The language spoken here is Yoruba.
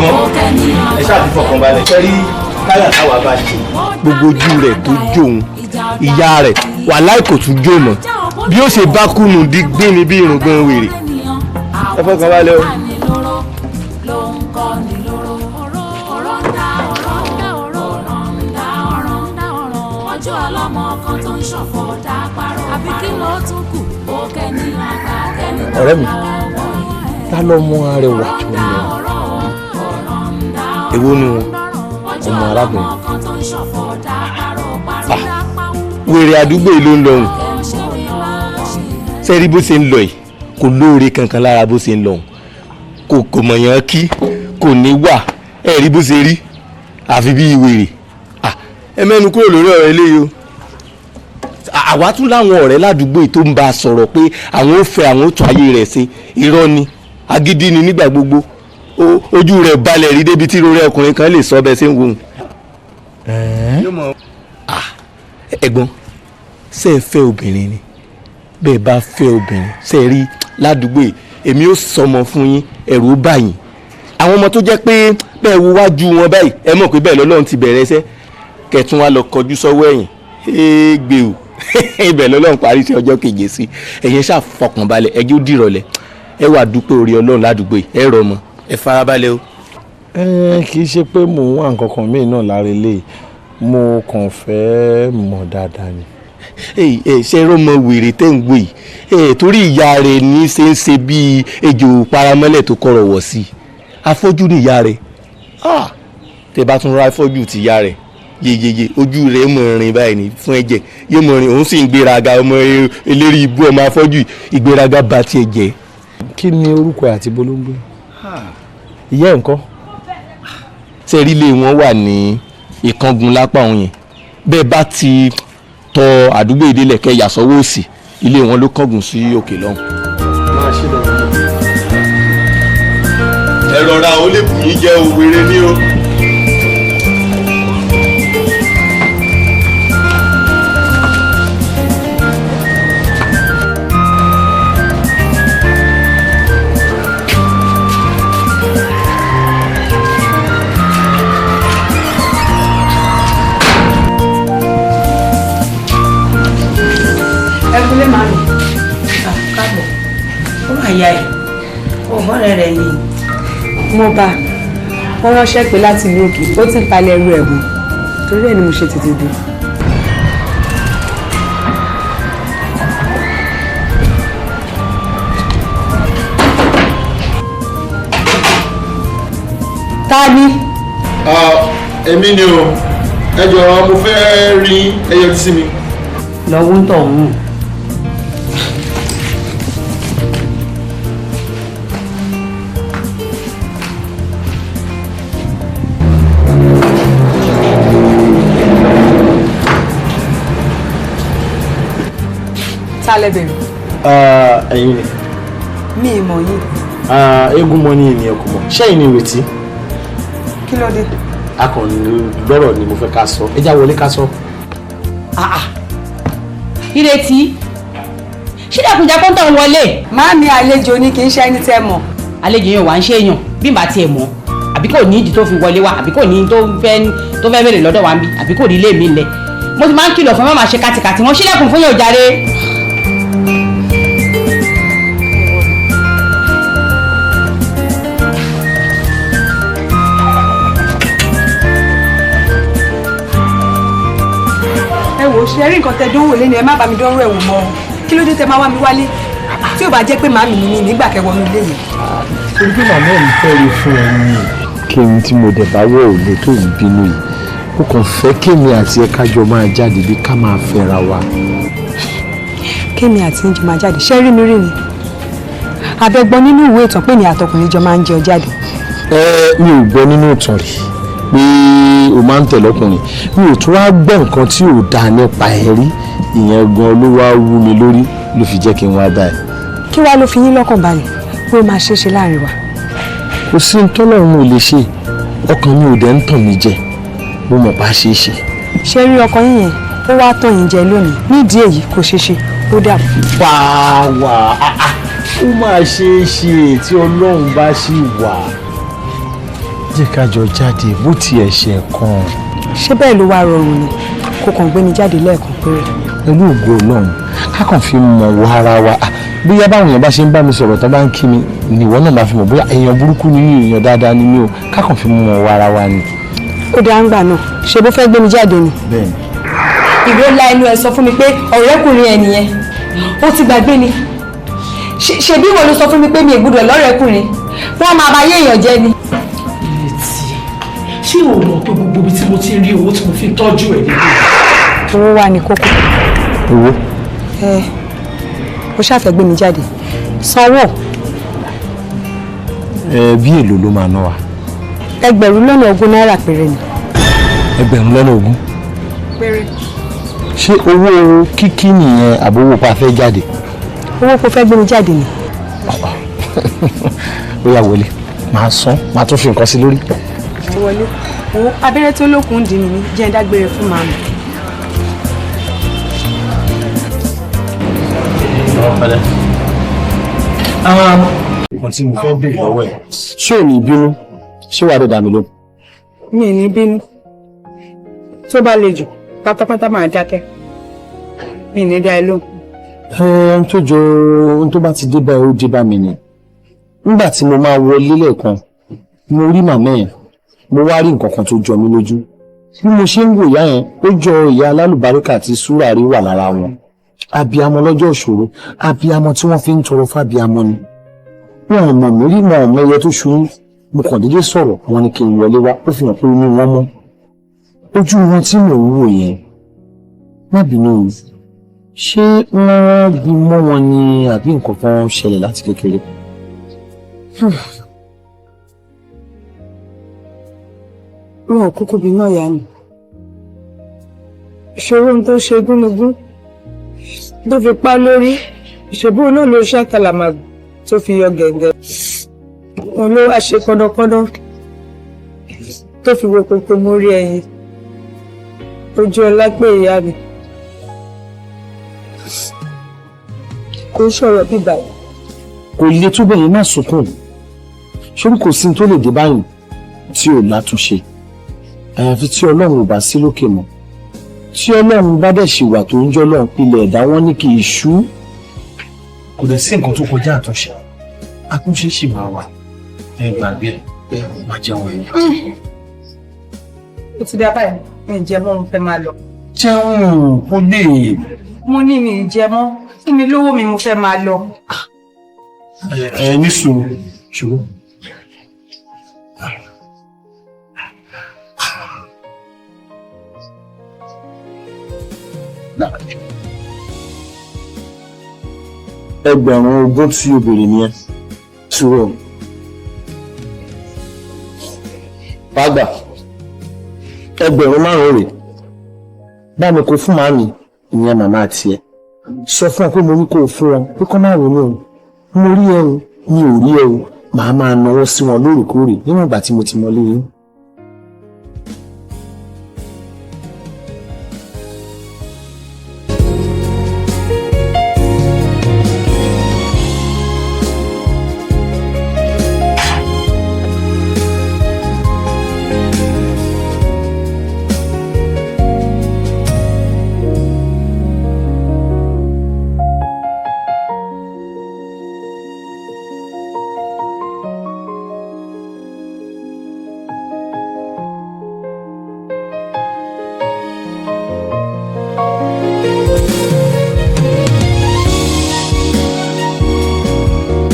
Ẹ̀gbọ́n, ẹ ṣáà ti fọkàn balẹ̀. Ṣé rí táyà táwa bá ṣe, gbogbo ojú rẹ̀ tó jóun, ìyá rẹ̀ wàláì kò tún jó mọ́. Bí ó ṣe bá kùnú dígbín ni bí irùngbọ̀n wèrè. Ẹ fọkàn balẹ̀ o. Ọ̀rẹ́ mi, ta ló mú arẹwà tó ń lọ? Èwo ni wọn? Ọmọ arábìnrin. Wèrè àdúgbò yìí ló ń lọ òun. Sẹ́rí bó ṣe ń lọ yìí, kò lóore kankan lára. Bó ṣe ń lọ òun, kò mọ̀yàn kí kò ní wà. Ẹ rí bó ṣe rí, àfi bí wèrè. Ẹ mẹ́nu kúrò lórí ọ̀rọ̀ eléyìí o. Àwa tún láwọn ọ̀rẹ́ ládùúgbò yìí tó ń bá a sọ̀rọ̀ pé àwọn ò fẹ́, àwọn ò tún ayé rẹ̀ ṣe. Irọ́ ni, agídí ni nígbà gbogbo. Ojú rẹ̀ balẹ̀ rí débi tí orí ọkùnrin kan lè sọ bẹ́ẹ̀ ṣe ń wo òun. Ẹ̀gbọ́n, ṣé ẹ fẹ́ obìnrin ni? Bẹ́ẹ̀ bá fẹ́ obìnrin, ṣé ẹ rí ládùúgbò yìí, èmi ó sọmọ fún yín, ẹ̀rù ó bà yín. Àwọn ọmọ tó jẹ́ pé bẹ́ẹ̀ wo wájú wọn báyìí, ẹ mọ̀ pé bẹ́ẹ̀ lọ́lọ́run ti bẹ̀rẹ̀ iṣẹ́, kẹtùn wa lọ kọjú sọ́wọ́ ẹ̀yìn éègbé o, ibẹ̀ lọ́lọ́run parí sí ọjọ́ keje sí. Ẹ̀yin ṣáà fọkànbalẹ̀, ẹ jẹ́ ó dìrọ̀lẹ́, ẹ wà dúpẹ́ orí Ọlọ́run ládùúgbò yìí. Ẹ rọ ọmọ, ẹ farabalẹ̀ o. Kì í ṣe pé mò ń wá nǹkan kan míì náà lára eléyìí, mo kàn fẹ́ mọ̀ dáadáa ni. Ẹ ṣe rọmọ wèrè tẹ́ ń wò yìí, torí ìyá rẹ̀ ní ṣe ń ṣe bíi ejò paramọ́lẹ̀ tó kọ̀rọ̀ wọ̀ sí i. Afọ́jú ni ìyá rẹ̀. Tẹ́ bá tún ra afọ́jú ti ìyá rẹ̀ yeyeye, ojú rẹ̀ mọ̀ rìn báyìí ní fún ẹ̀jẹ̀ yé mọ̀ rìn. Òun sì ń gbéraga, ọmọ eléré ibú, ọmọ afọ́jú, ìgbéraga bá tiẹ̀ jẹ́. Kí ni orúkọ ẹ̀ àti bolóńgbé ìyá ẹ̀ ńkọ́? Ṣe rí ilé wọn wà ní ìkángun lápá òun yẹn. Bẹ́ẹ̀ bá ti tọ àdúgbò ìdílé kẹ yàsọ́wọ́ òsì, ilé wọn ló kángun sí òkè lọ́hùn. Máa ṣe lọ. Ẹ rọra, ó lè bù yín jẹ́ òwèrè ní o. Ẹ kúlé, màmí. Káàbọ̀, ó mà yá ẹ ọ̀bọ̀rẹ̀ rẹ̀ ni. Mo bá wọn ránṣẹ́ pé láti ìlú òkè, ó ti ń palẹ̀ ẹrù ẹ̀wọ̀n, torí ẹ̀ ni mo ṣe tètè dé. Ta ni? Èmi ni o. Ẹ jọ̀ọ́, mo fẹ́ rí ẹ yọjú sí mi. Lọ́wọ́ ń tọ̀ ọ̀hún. Ta lẹ bẹ̀rẹ̀? Ẹ̀yin ni. Mi ì mọ̀ yín. Eégún mọ ní ènìyàn kò mọ̀ ṣẹ́yìn ní ìrètí. Kí ló dé? Akọni lọ́rọ̀ ni mo fẹ́ ká sọ, ẹ já wọlé ká sọ. Ìrètí, ṣílẹ̀kùn jẹ́ kóńtà ń wọlé. Màámi, àlejò ni, kì í ṣe ẹni tẹ́ mọ̀. Àlejò yẹn wà ń ṣèyàn bí màá tiẹ̀ mọ̀, àbí kò ní ìdí tó fi wọlé wá, àbí kò ní tó fẹ́ bèrè lọ́dọ̀ wa ń bí, àbí kò ní ilé mi lẹ̀. Mo ti máa ń kìlọ̀ fún má máa ṣe kàtìkàtì wọn. Ṣílẹ̀kùn fún yóò jàre. Ẹ wò ó, ṣe rí nǹkan tẹ dánwò lé ni, ẹ má bá mi dánwò ẹ̀wò mọ́ o. Kí ló dé tẹ máa wá mi wálé? Tí ò bá jẹ́ pé màámi ni mi nígbà kẹwọnú ilé yìí. Torí pé màmá ẹ̀ ń fẹ́ rí fún ẹ ní. Kí n tí mo dẹ̀ bá wọ̀ ò lè tó ń bínú yìí, mo kàn fẹ́ kémi àti ẹ kájọ máa jáde bí ká máa fẹ́ra wa. Kémi àti ń jẹ máa jáde? Ṣé rí mi rí ni abẹ́gbọ́n nínú ìwé ìtàn pé ní àtọkùnrin jọ máa ń jẹ ọ jáde? Ẹ mi ò gbọ́ nínú ìtàn rí pé o máa ń tẹ̀lé ọkùnrin. Mi ò tún wá gbọ́ nǹkan tí ò dáa nípa ẹ rí. Ìyẹn gan ló wá wú mi lórí, ló fi jẹ́ kí n wá báyìí. Kí wàá ló fi yín lọ́kàn balẹ̀ pé ó máa ṣeé ṣe láàrin wa? Kò sí ní tọ́lọ́run ò lè ṣe. Ọkàn mi ò dẹ̀ ń tàn mí jẹ, mo mọ̀ bá ṣe é ṣe. Ṣé rí ọkọ yín yẹn, ó wá tàn yín jẹ lónìí. Nídìí èyí, kò ṣeé ṣe. Ó dàbọ̀. Wàá ó máa ṣe é ṣe tí Ọlọ́run bá ṣì wà. Jẹ́ ká jọ jáde bó tiẹ̀ ṣe kan. Ṣé bẹ́ẹ̀ ló wá rọrùn ni kó kàn gbé mi jáde lẹ́ẹ̀kan péré? Pẹ̀lú ògo Ọlọ́run, ká kàn fi mọ̀ wọ ara wa. Bóyá báwọn èèyàn bá ṣe ń bá mi sọ̀rọ̀ tán bá ń kí mi nìwọ náà máa fi mọ̀ bóyá èèyàn burúkú ni èèyàn dáadáa ni mí o, ká kàn fi mọ̀ wọ ara wa ni. Ó dáa ń gbà náà, ṣe bó fẹ́ gbé mi jáde ni. Bẹ́ẹ̀ni. Ìwé ńlá ẹnu ẹ sọ fún mi pé ọ̀rẹ́kùnrin ẹ nìyẹn, ó ti gbàgbé ni. Ṣe bí ìwọ ló sọ fún mi pé mi ò gbúdọ̀ lọ́rẹ̀ẹ́kùnrin, wọ́n máa bá yé èèyàn jẹ́ ni. Ìrètí, ṣé o mọ̀ pé gbogbo ibi tí mo ti rí owó tí mo fi tọ́jú ẹ̀ nílé? Owó wà ní kókó. Owó? Ẹ o ṣàfẹ́ gbé mi jáde, sanwó. Ẹ bí èlò ló máa ná wa? 20,000 náírà péré ni. 20,000? Péré. Ṣé owó kíkí nìyẹn àbówó pa fẹ́ jáde? Owó kò fẹ́ gbé mi jáde ni. Ó yá wọlé, màá san, màá tún fi nǹkan sí lórí. Wọlé wo, abẹ́rẹ́ tó lókun dì mí ní jẹ́ ń dágbére fún màmá. Nǹkan tí mo fẹ́ béèrè lọ́wọ́ ẹ̀, ṣé ò ní bínú? Ṣé wàá dẹ̀ dà mí lóhùn? Mi ò ní bínú. Tó bá le jù pátápátá máa dákẹ́, mi ní dá ẹ lóhùn. Ohun tó jọ ohun tó bá ti dé báyìí ó dé bá mi ni. Nígbà tí mo máa wọlé lẹ́ẹ̀kan, mo rí màmá ẹ̀, mo wá rí nǹkan kan tó jọ mí lójú. Bí mo ṣe ń wò ìyá yẹn, ó jọ ìyá alálùbáríkà tí súrà rí wà lára wọn. Abiyamọ lọ́jọ́ ìṣòro, abiyamọ tí wọ́n fi ń tọrọ fábiyamọ ni. Wọn ò mọ̀ mí rí, wọn ò mọ ẹyẹ tó ṣubú. Mo kàn déédéé sọ̀rọ̀, wọn ni kí n wọlé wá, ó fi hàn pé inú wọn mọ́. Ojú wọn tí mò ń wò yẹn, má bínú o, ṣé wọ́n bí mọ́ wọn ni àbí nǹkan kan ṣẹlẹ̀ láti kékeré? Wọn ò kúkú bí náà yá ni. Ìṣòro ohun tó ṣe gúnugún tó fi pa lórí, ìṣèbú náà ló ṣàkàlàmàgbò tó fi yọ gẹ̀ǹgẹ̀. Òun ló wá ṣe kọ́dọ́kọ́dọ́ tó fi wo kókó mórí ẹyin. Ojú ọlá pé ìyá mi kò sọ̀rọ̀ bíbá. Kò le tó bẹ́ẹ̀ yẹn, má sunkún. Ṣé kò sí tó lè dé báyìí tí ò látúnṣe? Àyàfi tí Ọlọ́run ò bá sí lókè mọ́. Tí Ọlọ́run bá dẹ̀ ṣì wà tó ń jọ́ lọ́run, ilẹ̀ ẹ̀dá wọn ní kì í ṣú. Kò dẹ̀ sí nǹkan tó kọjá àtúnṣe. Àtúnṣe sì máa wà. Ẹ gbàgbé ẹ, má jẹun ẹ. Ó ti dá báyìí, mi ì jẹ mọ́, mo fẹ́ máa lọ. Jẹun kó lè. Mo ní mi ì jẹ mọ́, fún mi lówó mi, mo fẹ́ máa lọ. Ẹ ní sùúrù ṣùgbọ́n. Ẹgbẹ̀rún 20 tí o béèrè nìyẹn, ṣùgbọ́n wàá gbà 5,000 rèé. Bá mi kó fún màmí, ìyẹn màmá tiẹ̀. Sọ fún ọ pé mo ní kó o fún wọn pé kọ́ máa ronú o, mo rí ẹ o, mi ò rí ẹ o, màá máa nawọ́ sí wọn lóòrèkóòrè níwọ̀n ìgbà tí mo ti mọ lé yín.